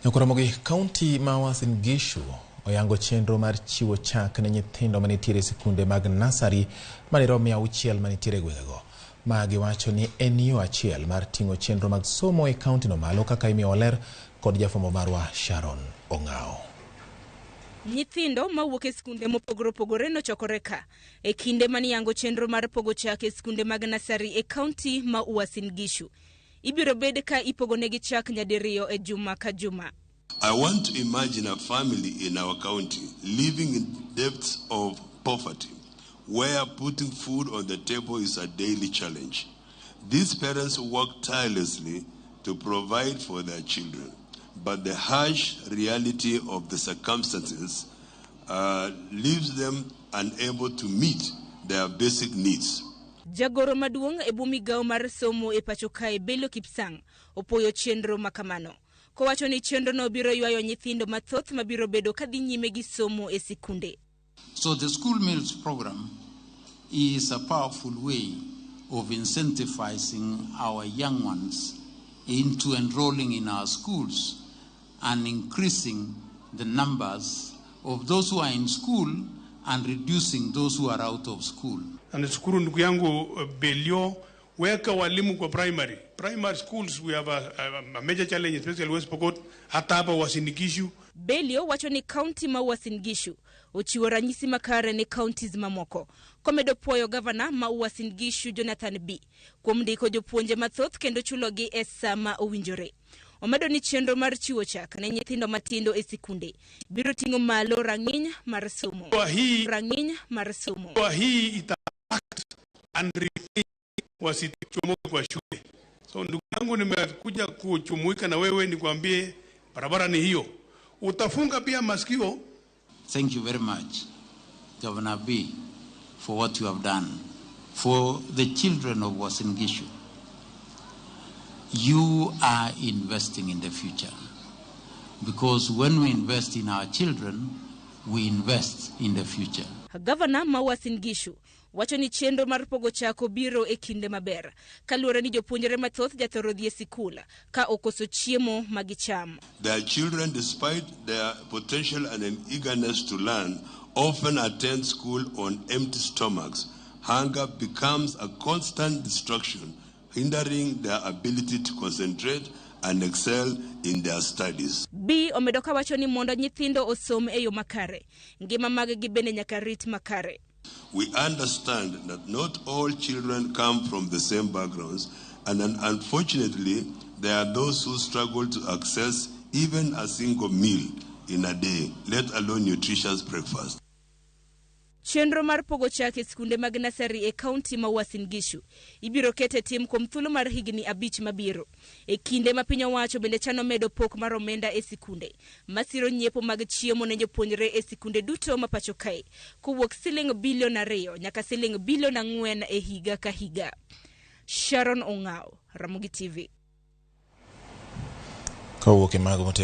Nyakoromogi, kaunti ma Uasin Gishu oyango chenro mar chiwo chak ne nyithindo manitiere e sikunde mag nasari madirom 600 manitiere e gwengego. Ma giwacho ni en yo achiel mar ting'o chenro mag somo e kauntino malo kaka imiyo ler kod jafwambo marwa Sharon Ong'ao. Nyithindo mawuok e skunde mopogore opogore nochokore ka e kinde maniyango chenro mar pogo chak e skunde mag nasari e kaunti ma Uasin Gishu. Ibiro bed ka ipogonegi chak nyadiriyo e juma ka juma. I want to imagine a family in our county living in depths of poverty, where putting food on the table is a daily challenge. These parents work tirelessly to provide for their children, but the harsh reality of the circumstances leaves them unable to meet their basic needs. Jagoro maduong' e bwo migawo mar somo e pacho kae Belio Kipsang opuoyo chenro makamano. Kowacho ni chenrono biro ywayo nyithindo mathoth mabiro bedo kadhi nyime gi somo e sikunde. So the school meals program is a powerful way of incentivizing our young ones into enrolling in our schools and increasing the numbers of those who are in school and reducing those who are out of school. Na nishukuru ndugu yangu Belio, weka walimu kwa primary. Primary schools we have a major challenge, especially West Pokot, hata hapa Uasin Gishu. Belio wacho ni kaunti ma Uasin Gishu ochiwo ranyisi makare ne counties mamoko. Komedo puoyo gavana ma Uasin Gishu Jonathan Bii kuom ndiko jopuonje mathoth kendo chulogi e sama owinjore. Omedo ni chenro mar chiwo chak ne nyithindo matindo e sikunde biro ting'o malo rang'iny mar somo. Hii, Rang'iny mar somo. Hii ita and retain wasichomoke kwa shule. So ndugu yangu, nimekuja kujumuika na wewe nikwambie barabara ni hiyo. Utafunga pia masikio. Thank you very much, Governor Bii, for what you have done for the children of Uasin Gishu. You are investing in the future, because when we invest in our children, we invest in the future. Gavana ma Uasin Gishu wacho ni chenro mar pogo chak obiro e kinde maber kaluwore ni jopuonjre mathoth jathoro dhi e sikul ka okoso chiemo ma gicham. Their children, despite their potential and an eagerness to learn, often attend school on empty stomachs. Hunger becomes a constant distraction, hindering their ability to concentrate and excel in their studies. Bii omedo kawacho ni mondo nyithindo osom e yo makare, ngima mag-gi bende nyaka rit makare. We understand that not all children come from the same backgrounds, and unfortunately, there are those who struggle to access even a single meal in a day, let alone nutritious breakfast. Chenro mar pogo chak e skunde mag nasari e kaunti ma Uasin Gishu ibiro ket e tim kuom thuolo mar higni 5 mabiro. E kinde ma piny owacho bende chano medo pok mar omenda e sikunde masiro nyiepo mag chiemo ne jopuonjre e sikunde duto ma pacho kae kowuok siling bilion 2 nyaka siling bilion 4 e higa ka higa. Sharon Ong'ao, Ramogi TV. Kowuok e mago motende